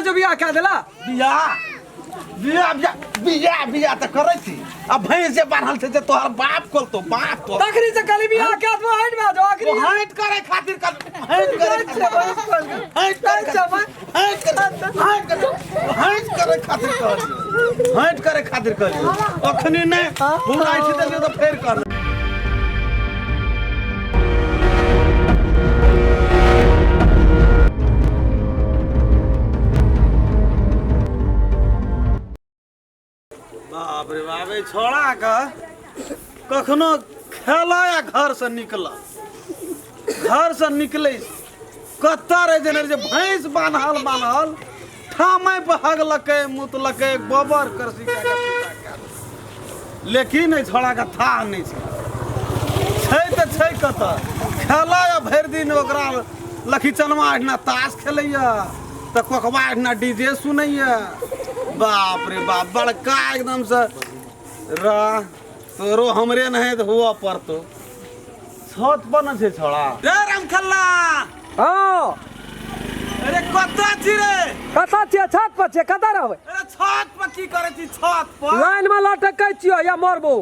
कहै छौ बियाह कए देला बियाह बियाह बियाह बियाह बियाह तऽ करै छी आ भैंस जे बान्हल छै से तोहर बाप खोलतो बाप तोहर तखनी से कहली बियाह कए देबो हटि भए जाओ ओ आखिरी हटि करै खातिर कर हटि करै खातिर हटि करै खातिर हटि करै हटि करै हटि करै खातिर कहलियौ हटि करै खातिर कहलियौ अखनी नहि पूरा ऐठि देलियौ तऽ फेर कर बाप रे बाप ई छोड़ा के कखनो खेला या घर से निकल घर से निकले कतऽ रह जेने जे भैंस बान्हल बान्हल ठामै पर हगलकै मुतलकै गोबर करसी कए कऽ पूरा कए देलकै। लेकिन एहि छोड़ाके थाह नहि छै छै तऽ छै कतऽ खेला या भरि दिन ओकरा लखीचनमा एहिना ताश खेलैया तऽ कोकबा एहिना डीजे सुनैया बाप रे बाप बड़का एकदमसँ रह तोरो हमरे नहीं तऽ हुअ पड़तौ छत पर न छै छोड़ा रे राम खेलना हँ अरे कतऽ छी रे कतऽ छियै छत पर छियै कतऽ रहबै अरे छत पर की करै छी छत पर लाइन में लटकै छियो या मरबो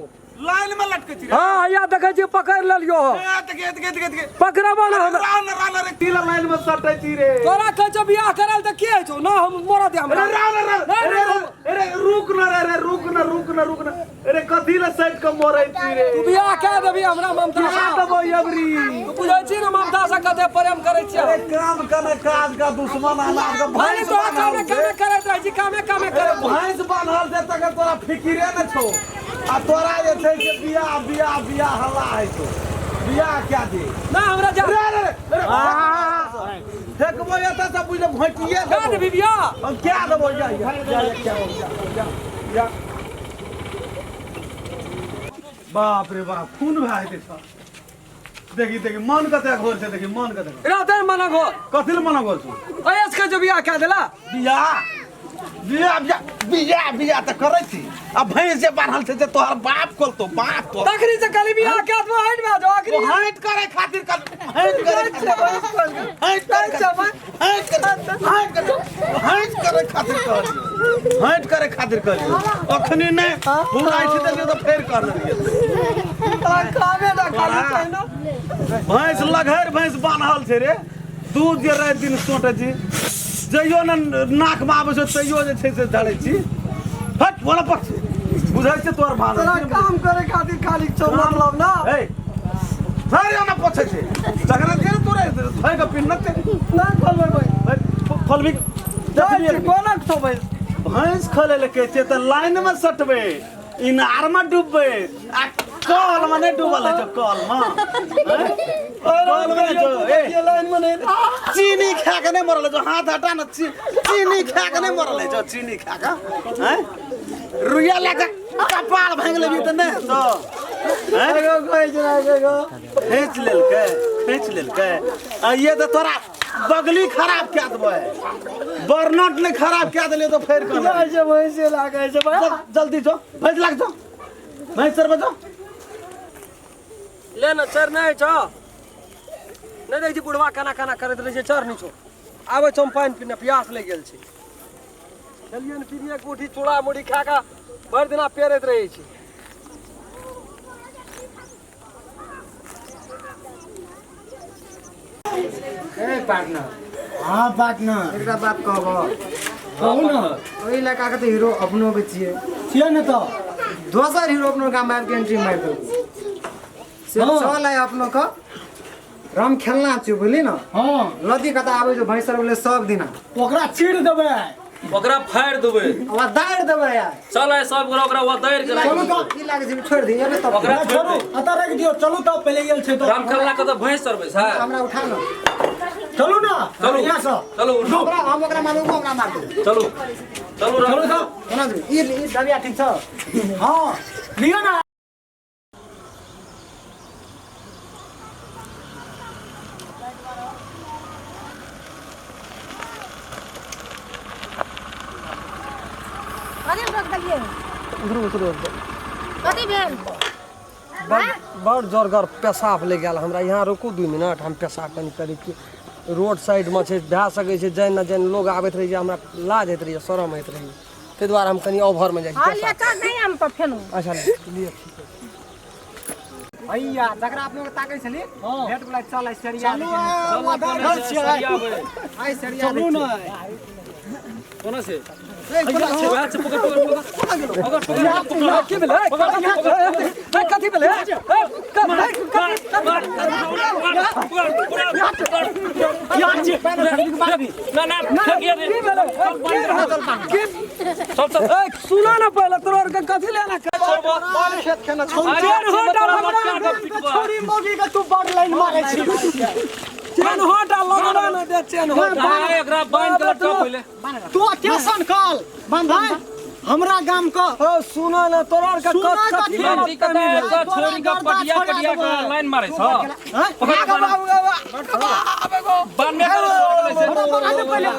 लाइन में लटकै छी रे हाँ हैया देखै छियै पकड़ि लेलियो हँ ए, देखे देखे देखे देखे पकड़बो ना हमरा राम राम रे टीला लाइन में सटै छी रे तोरा कहै छौ बियाह करल तऽ की होइ छौ ना हम मरऽ दे हमरा अरे राम राम नहीं, अरे नहीं, अरे रुक न रे रे रुक न रुक न रुक न अरे कथी ले सट के मरै छी रे तू बियाह कए देबही हमरा ममता क्या से देबो अबरी तू बुझै छी ने ममता से कते प्रेम करै छियै अरे काम कने काज का दुश्मन अनाज का खाली भैंस तोरा बान्हल कामे छै। कामे करैत रहै छी कामे कामे अरे करैत भैंस बान्हल छै तकर तोरा फिकिरे ने छौ आ तोरा जे छै से बियाह बियाह बियाह हल्ला होइ छौ बियाह क्या दे ना हमरा जा रे रे रे फेकबो एतऽ से बुझ भैंटिए कए देबही बियाह हम क्या देबो या या या या क्या देबो, या या या बाप रे बाप खून भए जेतै सर देखी देखी मन कते घोर छै देखी मन कते घोर। रहतै मना घोर कथी ले मन घोर छौ अयस के जो बियाह कए देला बियाह बियाह बियाह बियाह बियाह तऽ करै छी आ भैंस जे बान्हल छै से तोहर बाप खोलतो बाप तोहर तखनी से कहली बियाह कए देबो हटि भए जाओ आखिरी ओ हटि करै खातिर कर हटि करै खातिर हटि करै खातिर हटि करै हटि करै हटि करै खातिर कहलियौ हटि करै खातिर कहलियौ अखनी नहि पूरा ऐठि देलियौ तऽ फेर कर देलियौ कामे ना खाली छै ना भैंस लगहर भैंस बान्हल छै रे दूध जे राति दिन सोटै छी जइयो ने नाकमे आबै छै तैयो जे छै से धरै छी हट बोला पक्ष बुझै छै तोहर भान तोरा काम करे खातिर खाली छौ मतलब ना ए धैर्य ने पोछै छै जखन के तोरे धोइ के पिन छै ना खोलबै भाई खोलबी जाइ छी कोना छौ भाई भैंस खोले ले कहै छियै तऽ लाइन मे सटबै इनार मे डूबबै आ कल मे नहि डूबल है कल मे कल मे जो ए लाइन में नहीं चीनी खा के नहीं मरल है जो हाथ हटा ना चीनी खा के नहीं मरल है जो चीनी खा के हैं रुइया लगा कपाल भांग लेबी तऽ नहीं तो हैं एगो कहै छै एगो खींच लेलकै खींच लेलकै आ ये तऽ तोरा बगली खराब कए देबै बर्नट नहि खराब कए देलियै तऽ फेर कहना जाइ छै भैंसे लागै छै भाई जल्दी जो भैंस लाग जो भैंस सरबै जो ले न चर नहि छौ नहि देखै छी बुढ़वा केना केना करैत रहै छै चर नहि छौ आबै छौ हम पानि पीने प्यास लागि गेल छै खेलियै ने पीलियै मुठी चूड़ा मुढ़ी खा कऽ भरि दिना पेरैत रहै छै ए पार्टनर। हाँ पार्टनर। एकटा बात कहबो? कहू ने। ओहि इलाका के तऽ हीरो अपनो के छियै। छियै ने तऽ। दोसर हीरो अपनो गाम आबि के एंट्री मारि देलकै से। हाँ। चल आइ अपनो के राम खेलना छियो, बुझली ने? हाँ। लदी कता आबै छौ भैंसर बोले सब दिना। ओकरा चीर देबै, ओकरा फाड़ि देबै, ओकरा दारि देबै यार। चल आइ सब गोरा ओकरा दारि के चलू तऽ ई लागै छै छोड़ि दी एबै तब। ओकरा छोड़ू, एतऽ राखि दियौ। चलू तऽ, पहिले गेल छै तऽ। राम खेलना के तऽ भैंस चरबै छै। हमरा उठा न। चलू ने। चलू। यहाँ से चलू, उठू। ओकरा हम ओकरा मारू, हमरा मार दे। चलू चलू। चलू तऽ। कोना ई ई दबिया ठीक छौ? हाँ, लिअ ने। कथी रोक देलियै? उधरो उधरो। कथी भेल? बड़ बड़ जोरगर पेशाब लागि गेल हमरा। यहाँ रुकू 2 मिनट, हम पेशाब कनि करै छी। रोड साइडमे छै, भए सकै छै जानि न जानि लोग आबैत रहै छै, हमरा लाज होइत रहैए, शरम होइत रहैए, ताहि दुआरे हम कनि ओवरमे जाइ हँ छी। लिअ, चल नहि आम तऽ फेनो। अच्छा लिअ। भैया जकरा अपने के ताकै छली भेट गेलै, चल आइ सरिया चलू दै छियै। घर छियै। आइ सरिया दै चलू छियै। ने। कोना छै? वएह छै, पकड़ पकड़ पकड़ पकड़ पकड़। की भेलै? ए, कथी भेलै? ए, ना ना ठकिया दे। की भेलै? की चल चल। ए, सुना ना पहिले, तोरा आरके कथी लेना? खेत खेना छोड़। अरे होटा तोरा लटका के पिटबा। छोड़ी मौगी के तू बड़ लाइन मारै छी। चेन होटा लगना ना दे, चेन होटा। आ, एकरा बान्हि के लटका पहिले। तू टेंशन कल बंधाई हमरा गाम के। ओ सुना ना, तोरा आरके सुना कथी कथी? बेटी कतऽ एतऽ छोरी के पटिया पटिया के लाइन मारै छ। हैं? पकड़ बाबू बाबू। बान्हबे कर छै। हमरा बन्हा दे पहिले।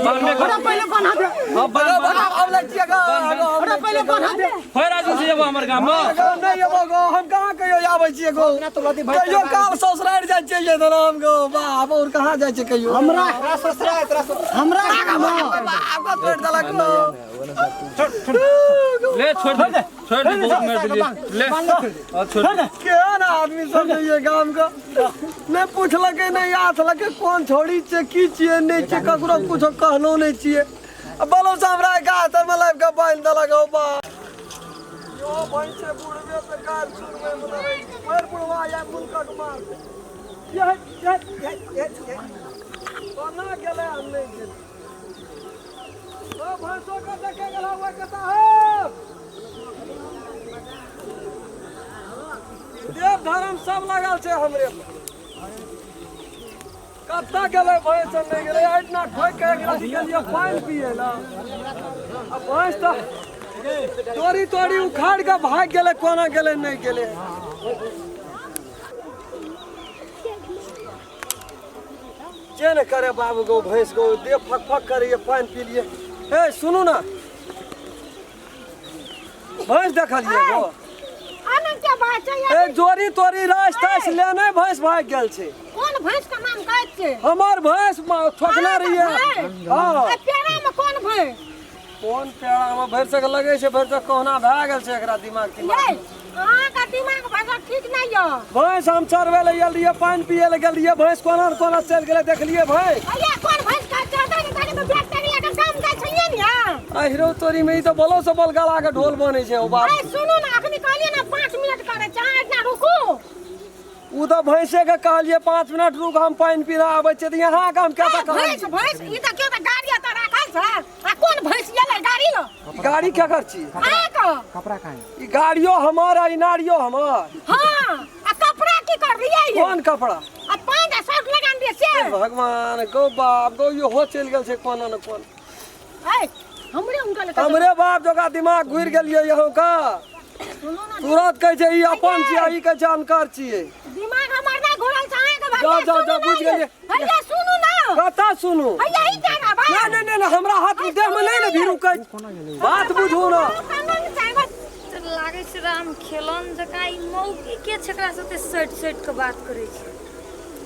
बान्हबे कर। हमरा पहिले बन्हा दे। हां बान्ह बान्ह। आब लग छियै गो। हमरा पहिले बन्हा दे। फेर आज से जेबो हमर गाम में। नहि एबो गो, हम कहाँ कहियो आबै छियै गो? कहियो काल ससुरारि जाइ छियै ये हम गो बाप, और कहाँ जाइ छियै कहियो? हमरा हमरा गाम में बाप तोड़ि देलक गो। ले छोड़ दे, छोड़ दे, बहुत मार देलियै। ले हां छोड़ दे। केहन आदमी सब छै ये गाम के, नहि पुछलकै नहि आथलकै कोन छोड़ी छियै की छियै नहि छियै, ककरो कुछो कहलो नहि छियै। आ बोलो से हमरा गाछ तरमे लाबि कऽ बान्हि देलक हौ बाप। यो भैंसे बुढ़बे से गाल सुनबै मे रहै छै। भरि बुढ़वा या मुल्कक मार यह यह यह यह कोना गेलै हम नहि गेलै। ओ भैंसो के देखे गेल हौ के साहब, देव धर्म सब लागल छै हमरे पर। कतऽ गेलै भैंस नहि गेलै? एहिठिना ठोकि के एकरा गेलियै पानि पियै लए, आ भैंस तऽ तोरी तोरी उखाड़ के भागि गेलै, कोना गेलै नहि गेलै। जे ने करे बाबू गो, भैंस गो देह फक फक करैए, पानि पी लिए। हे सुनू ने, भैंस देखलियै गो? आनंद के बात छै। ए जोरी तोरी रास तास लेने भैंस भागि गेल छै। कोन भैंस के नाम कहै छियै? हमर भैंस ठोकने रहियै। हँ। आ पेड़ा में कोन भैंस? कोन पेड़ा मे भरि सक लगै छै, भरि सक कहुना भए गेल छै एकरा दिमाग तिमाग। यै, अहाँके दिमाग भैंसक ठीक नहि यऽ। भैंस हम चरबै लए गेल रहियै, पानि पियै लए गेल रहियै, भैंस कोना ने कोना चलि गेलै, देखलियै भैंस? भैया कोन भैंस का चरबै के ताकि तऽ बैग तक लए कऽ गाम जाइ छलियै ने अहाँ? अहिरो तोरी में ई तऽ बोलो से बोल गला के ढोल बनै छै ओ बाप। अरे सुनू ने, अखनी कहलियै ने 5 मिनट करै छै, अहाँ एतना रुकू। उ तऽ भैंसे के कहलियै 5 मिनट रुक, हम पानि पीना आबै छियै, तऽ यहाँ के हम केतऽ ए, भैंस कहलियै? भैंस ई तऽ केओ तऽ गाड़ी एतऽ राखल छै, आ कोन भैंस एलै गाड़ी लऽ? गाड़ी केकर छियै? अहाँके। कपड़ा कहाँ है? ई गाड़ियो हमर आ इनारियो हमर। हँ, आ कपड़ा की करलियै? कोन कपड़ा? आ पैंट आ शर्ट लगा दियै से। हे भगवान गौ बाप गौ, इहो चलि गेल छै कोना ने कोन। ऐ हमरे हुनका लए हमरे बाप जोका दिमाग घुरि गेलियै यहाँ का। सुनू ने, तुरंत कहै छै ई अपन छियै, ई कहै छै अनकर छियै। दिमाग हमर नहि घुरल छै अहाँके। जाउ, भैया जाउ, सुनू जाउ, ने। बुझि गेलियै। भैया सुनू ने। कतऽ सुनू? भैया ई जाना भाई। नहि नहि नहि नहि, हमरा हाथ में देह में नहि ने भीरू कहै, बात बुझू ने। तऽ लागै छै राम खेलन जकाँ ई मौगी के छै, एकरा से सटि सटि कऽ बात करै छै।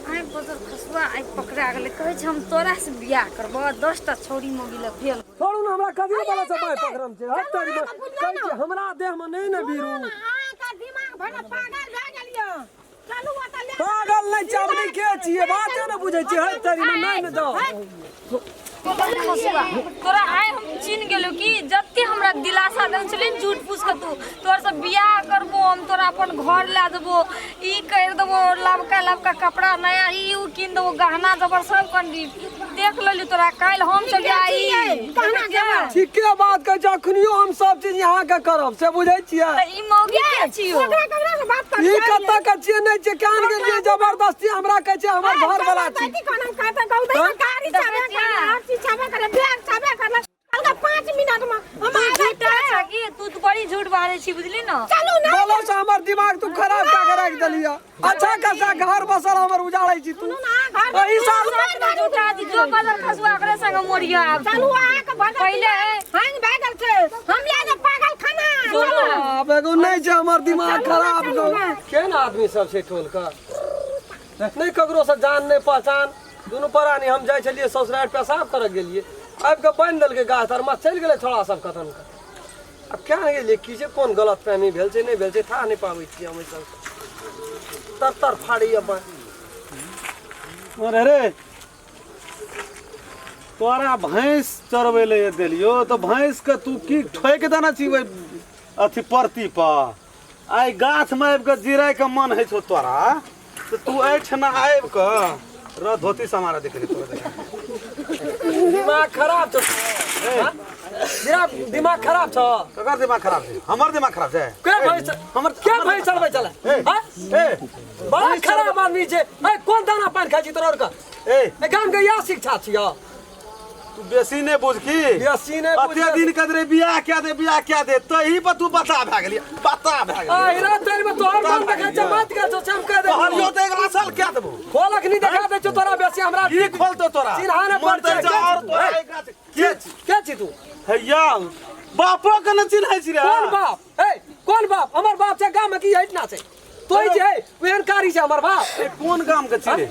आइ बदर खसुआ आइ पकड़ा गेलै, कहै छै हम तोरा से बियाह करबऽ, 10टा छौरी मौगी लग भेल। छोड़ू ने हमरा, कथी वाला से बाय पकड़म छै? हट तोरी अहाँके बुझलहुँ कहै ने। छै हमरा देह में नहि ने भीरू। अहाँके दिमाग भरल पागल भए गेल यऽ। चलू ओतऽ ले। पागल नहि छै, अपने के छियै? बाते ने बुझै छियै। हट तोरी में नहि ने जाउ। खसुआ तोरा आइ हम चिन्ह गेलौ कि जते हमरा दिलासा देने छलै झूठ फूस के, तू तोर से बियाह करबो, हम तोरा अपन घर लए देबो, ई करि देबो, लबका लबका कपड़ा नया ई उ कीन देबो, गहना जबर सब कनी देख लेली। तोरा काल्हि हम चल आई। गहना जेवर। ठीके बात कहै छै, अखनियो हम सब चीज यहाँ के करब से बुझै छियै। तऽ ई मौगी के छियौ? ओकरा ककरा से बात कर? ई कतऽ के छियै नहि छियै, केहन गेलियै जबरदस्ती हमरा कहै छै हमर घर वाला छी। कथी कहना कहता कहू दे, गाड़ी छाबे करला, हर चीज छाबे करला, बैग छाबे करला, हल्का 5 मिनट में हम तू आबै झूठा छियै। छा कि तू तऽ बड़ी झूठ बाजै छी, बुझली ने? चलू ने। बोलो से हमर दिमाग तू खराब कए के राखि देलियै। अच्छा खासा घर बसल हमर उजाड़ै छी तू। सुनू ने, अहाँ घर एहि साल झूठा छी जो बदर खसुआ, ओकरे संग मोरिया आब तू। चलू, अहाँके भगत पहिले हैंग भए गेल छै, हम लए जाब पागल खाना। सुन ने। आब एगो नहि छै, हमर दिमाग चलू ने, खराब चलू गौ। ने। केहन आदमी सब छै टोल के, नहि ककरो से जान नहि पहचान। दुनू परानी हम जाइ छलियै ससुरारि पेशाब करऽ गेलियै आबि कऽ बान्हि देलकै गाछ तरमे चलि गेलै छोड़ा सब कतन कऽ आब क्या गेलियै की छै कोन गलत फहमी भेल छै नहि भेल छै थाह नहि पाबै छियै हम एहि सबसँ तर तर फाड़ैए बान्हि अरे रे तोरा भैंस चरबै लए देलियो तऽ भैंसके तू की ठोकि देने छी ओहि अथी परती पर आइ गाछमे आबि कऽ जिरायके मन होइ छौ तोरा तऽ तू एहिठिना आबि कऽ र धोती समारा देख तोरा देख दिमाग खराब छौ हाँ? दिमाग खराब छौ ककर दिमाग खराब छै हमर दिमाग खराब छै के भैंस हमर के भैंस चलबै चले ए, हाँ? ए बड़ा खराब आदमी छै ए कोन दाना पानि खाइ छी तोरा आरके ए ए गाम के इएह शिक्षा छियौ तू बेसी नहि बुझ की बेसी नहि बुझ अते दिन कदरे बियाह क्या दे बियाह क्या दे तही पर तू बता भए गेली बता भए गेली आ रे तेरे में तोहर मन देखै छै मत के छौ हम कह दे कहलियो तऽ अगिला साल क्या देबो खोलक नहीं देखा दे छौ तोरा बेसी हमरा की खोलतो तोरा चिन्हा नहि मन पड़ै तऽ छै। जा और तोरा एक गाछ के छी के छी तू हैया बापो के न चिन्है छी रे कोन बाप ए कोन बाप हमर बाप छै गाम में की हटना छै तोई जे है ओहन कारी छै हमर बाप ए, कोन गाम के छी रे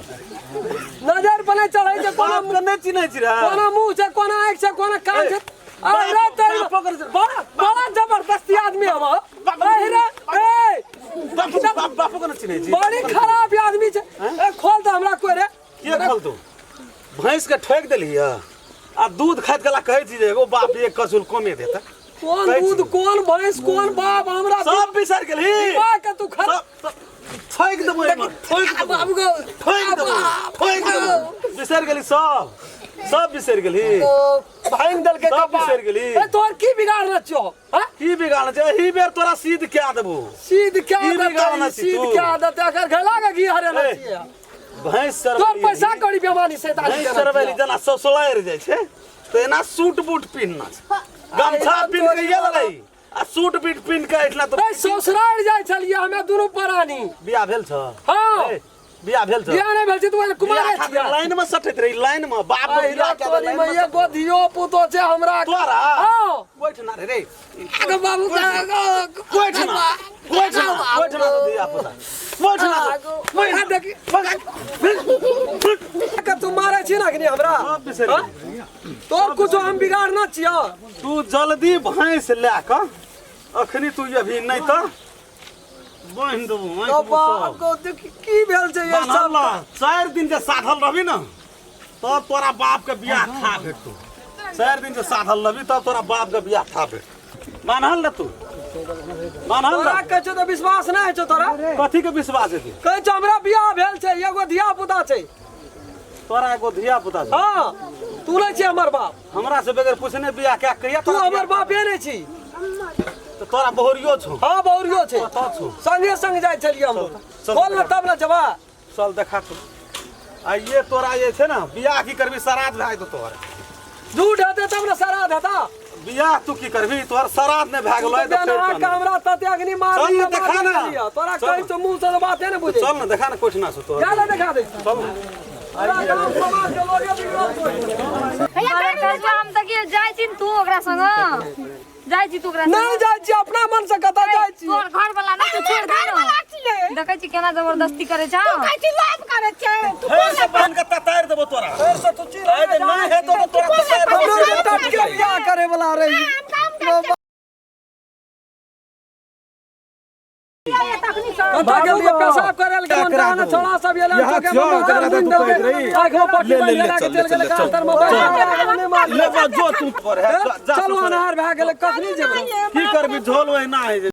नजर पर नहि चढ़ै छै कोनो बाप के नहि चिन्है छी रे कोना मुंह छै कोना आँखि छै कोना कान छै अरे तेरी बाप पकड़ छै। बड़ा बड़ा जबरदस्ती आदमी हम अरे ए बाप बाप बापो के न चिन्है छी बड़ी खराब आदमी छै ए खोल दे हमरा कोई रे के खोलतो भैंस के ठोकि देली आ दूध खाइत कला कहै छी जे एगो बाप एक कसूल कमे देता कोन कहै छी। दूध कोन भैंस कोन बाप हमरा सब बिसरि गेलही दिमाग के तू खराब सब ठोकि देबो एहिमे ठोकि देबो बाबू गो ठोकि देबो ठोकि देबो बिसरि गेली सब सब बिसरि गेली भांग देलकै सब कपार। बिसरि गेली। ए तोहर की बिगाड़ने छियौ हाँ? की बिगाड़ने छै एहि बेर तोरा सीध कए देबो सीध क्या की आदत बिगाड़ने है छी सीध तू? क्या आदत है अगर घला के घी हरे ए, छियै भैंस तोहर चरबैली पैसा कौड़ी बेमानी से भैंस चरबैली जेना ससुरारि जाइ छै तऽ एना सूट बूट पिन्हना छै गमछा पिन्ह के गेल रही आ सूट बूट पिन्ह के एठना तो ए ससुराल जाइ छलियै हमे दुनू प्राणी बियाह भेल छ हाँ। ए, बियाह भेल छ बियाह नहि भेल छै तू कुमारे बियाह खातिर छियै लाइन में सटैत रही लाइन में बाप के बियाह के तोरी लाइन में में एगो धियो पुतो छै हमरा तोरा हाँ बैठ ना रे रे आगे बाबू बैठ ना बैठ ना बैठ ना तो धिया पुता बैठ ना तो। आ देखी के तू मारै छी ना कि नहीं हमरा सब बिसरि हाँ? गेली। तोर कुछो हम बिगाड़ ना छियो तू जल्दी भैंस लए कऽ अखनी तू अभी नहि तऽ बान्हि देबौ आँखि तो में बाप सब। को देखी की भेल छै ये बान्हल सब रह। 4 दिन जे साधल रहबी ने तब तोरा बाप के बियाह था भेटतौ 4 दिन जे साधल रहबी तब तोरा बाप के बियाह था भेटतौ बान्हल रह तू बान्हल तोरा रह कहै छौ तऽ विश्वास नहि होइ छौ तोरा कथी के विश्वास हेतै कहै छौ हमरा बियाह भेल छै एगो धिया पुता छै तोरा एगो धिया पुता छौ हाँ तू नहि छी हमर बाप हमरा से बगैर पूछने बियाह कए कहिया तू तोरा हमर बापे नहि छी तऽ तोरा बहुरियो छौ हाँ बहुरियो छै कतऽ छौ संगे संग जाइ छलियै हम चल, खोल ने तब ने जबा चल देखा तू आ ये तोरा जे छै ने बियाह की करबी श्राद्ध भए जेतौ तोहर झूठ हेतै तब ने श्राद्ध हेता बियाह तू की करबी तोहर श्राद्ध नहि भए गेलो तू तऽ फेर तऽ तहन। हमरा तते अग्नि मार चल ने देखा ने। तोरा चल कहै ने। छौ मुँह से तऽ बाते ने बुझै चल ने देखा ने कोठिना से तोहर जा ले देखा दे चल ने। तोरा गाँव समाज के लोगे बिगड़ल छौ। अरे कजुआ हम तऽ के जाइ छी ने तू ओकरा संग जाइ छी तू ओकरा संग नहि जाइ छी अपना मन से कतऽ जाइ छी तोहर घर वाला ना तू छोड़ दे घर वाला छियै देखै छी केना जबरदस्ती करै छौ तू कहै छी लोभ करै छै तू फेर से बान्हि के ततारि देबो तोरा फेर से तू चिल्ला आइ जे नहि हेतौ तऽ तोरा ततारि देबो। हमरो जे टटके बियाह करे वाला रही काम काम करै छियै तखनी सब कतऽ गेलियै पेशाब करे लए गेलहुँ तहन छौड़ा सब एलै यहाँ चौके छियौ, में तकरा मुँह तऽ तू देलकै। कहैत रही। आँखिमे पट्टी ले, ले, बान्हि ले, लगा के चल, ले, चलि गेलै चल, गाछ तरमे बैठ गेलै, नहि मारलै। ले बा जो तू पर है जा चलू ससुराल। अन्हार भए गेलै कखनी जेबै की करबी झोल ओहिना है जे